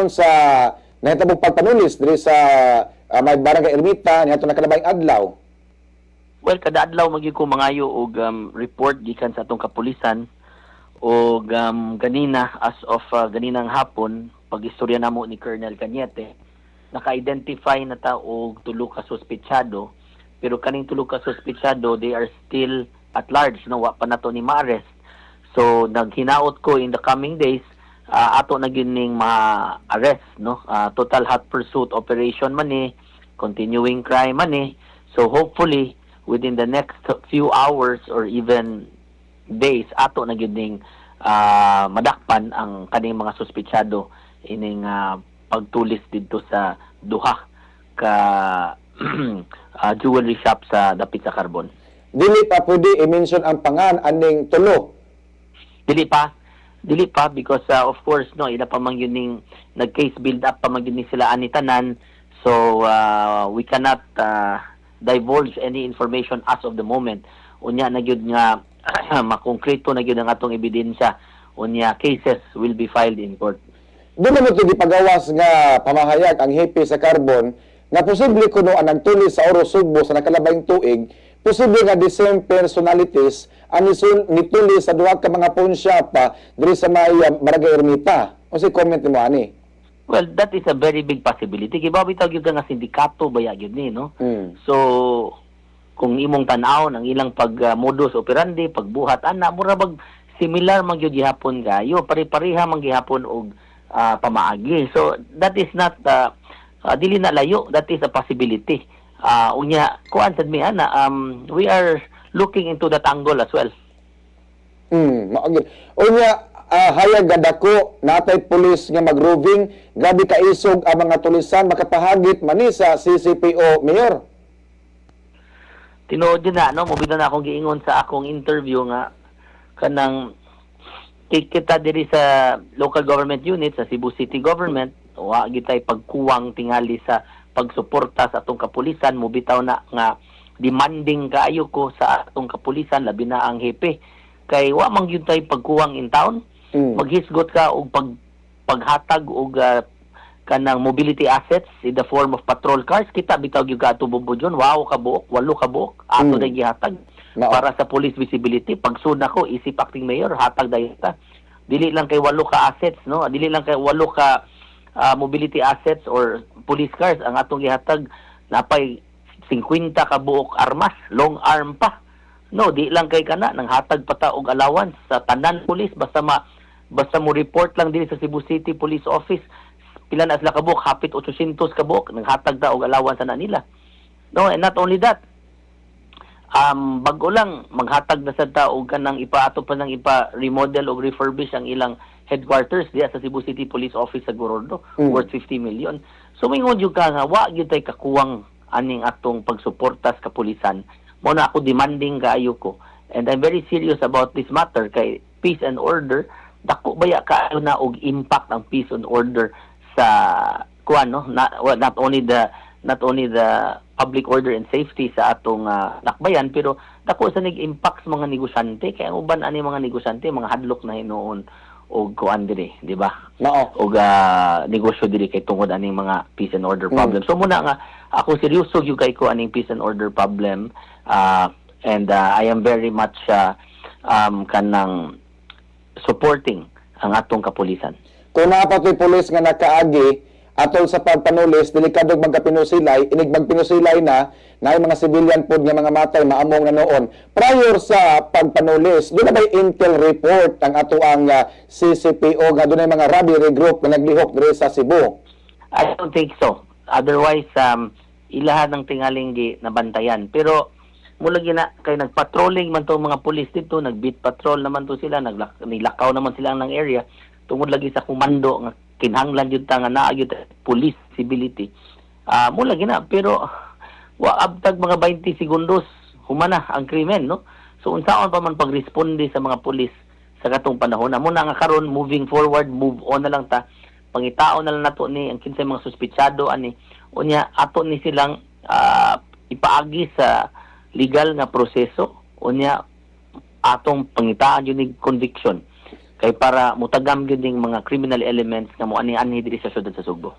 Sa nahitabong pagpanulis diri sa may Barangay Ermita niadto nakalabayng adlaw? Well, kada adlaw magyud ko mangayo og report gikan sa atong kapulisan og ganina, as of ganinang hapon, pag-istorya namo ni Colonel Cañete, naka-identify na ta og tulo ka suspetsado, pero kaning tulo ka suspetsado, they are still at large, no? Wa pa nato ni ma-arrest. So naghinaot ko in the coming days ato na gyud ning ma-arrest, no? Total hot pursuit operation man ni, continuing crime man ni, so hopefully within the next few hours or even days ato na gyud ning madakpan ang kaning mga suspetsado ining pagtulis didto sa duha ka jewelry shop sa dapit sa Carbon. Dili pa pwede i-mention ang pangan aning tulo? Dili pa. Dili pa because of course, no, ila pa man gyud ning nag-case build up pa man gyud ni sila ani tanan. So we cannot divulge any information as of the moment. Unya na gyud nga makongkreto na gyud ang atong ebidensya. Unya cases will be filed in court. Doon naman ito gipagawas nga pamahayag ang hepe sa Carbon nga posible kuno ang nagtulis sa Oro Sugbo sa nakalabayng tuig, posible nga the same personalities ang nitulis sa duha ka mga pawn shop diri sa may Barangay Ermita. Unsay comment nimo ani? Well, that is a very big possibility. Kay bitaw gyud ka nga sindikato baya gyud ni, no? So, kung imong tan-awon ang ilang pag modus operandi, pagbuhat ana, mura bag similar man gyud gihapon kayo, pare-pareha man gihapon og pamaagi. So, that is not dili na layo, that is a possibility. Unya kuan sad mi ana, we are looking into that angle as well. Mao gyud. Unya hayag nga dako natay pulis nga mag-roving, grabe kaisog ang mga tulisan, makapahagit man ni sa CCPO, Mayor. Tinuod yun na, no? Mao bitaw na akong giingon sa akong interview nga kanang kita diri sa local government unit sa Cebu City Government, wa gitay pagkuwang tingali sa pagsuporta sa atong kapulisan. Mo bitaw na nga demanding kaayo ko sa atong kapulisan, labi na ang hepe, kay wa man gyud tay pagkuwang in town. Maghisgot ka og paghatag og kanang mobility assets in the form of patrol cars, kita bitaw gyud ka ato bubudyon, wow ka buok, walo ka buok ato na gihatag para sa police visibility. Pagsud nako isip acting mayor, hatag dayon ta. Dili lang kay walo ka assets, no? Dili lang kay walo ka mobility assets or police cars ang atong gihatag, napay 50 ka buok armas, long arm pa, no? Di lang kay kana, nanghatag pa ta og allowance sa tanan police basta mo report lang dinhi sa Cebu City Police Office. Pila na sila kabuok? Hapit 800 kabuok, nanghatag ta og allowance na nila, no? And not only that, bago lang maghatag na sad ta og kanang ipaato pa nang ipa-remodel og refurbish ang ilang headquarters diya sa Cebu City Police Office sa Gorordo, worth 50 million. So mingon jud ka nga wa gyud tay kakuwang aning atong pagsuporta sa kapulisan. Mo na ako demanding kaayo ko and I'm very serious about this matter kay peace and order, dako baya kaayo na og impact ang peace and order sa kuan, no? Not, well, not only the public order and safety sa atong lakbayan, pero dako sa nag-impact sa mga negosyante kay ang uban ani mga negosyante mga hadlok na hinuon og kuan diri, di ba, og negosyo diri kay tungod aning mga peace and order problem. So muna nga ako seryoso gyud kay ko aning peace and order problem and I am very much kanang supporting ang atong kapulisan. Kung naa pa to'y pulis nga nakaagi atol sa pagpanulis, delikado magkapinusilay, inig magpinusilay na, naay mga civilian pod nga mga matay, maamong na noon. Prior sa pagpanulis, doon na ba'y intel report ang ato ang CCPO nga doon mga robbery group nga naglihok diri sa Cebu? I don't think so. Otherwise, ilahan ng tingaling gi nabantayan. Pero mula gina kay nagpatrolling man to mga pulis dito, nag-beat patrol naman to sila, nilakaw naman sila ng area tungod lagi sa komando nga kinahanglan gyud ta nga naa gyud police visibility. Mula gina pero wa abtag mga 20 segundos humana ang krimen, no? So unsaon pa man pagresponde sa mga pulis sa katong panahon? Amo na nga karon, moving forward, move on na lang ta. Pangitaon na lang nato ni ang kinsay mga suspitsado ani, unya ato ni silang ipaagi sa legal nga proseso, unya atong pangitaan yun ni conviction. Kay para mutagam gyud ning mga criminal elements nga mo ani-anhi diri sa syudad sa Sugbo.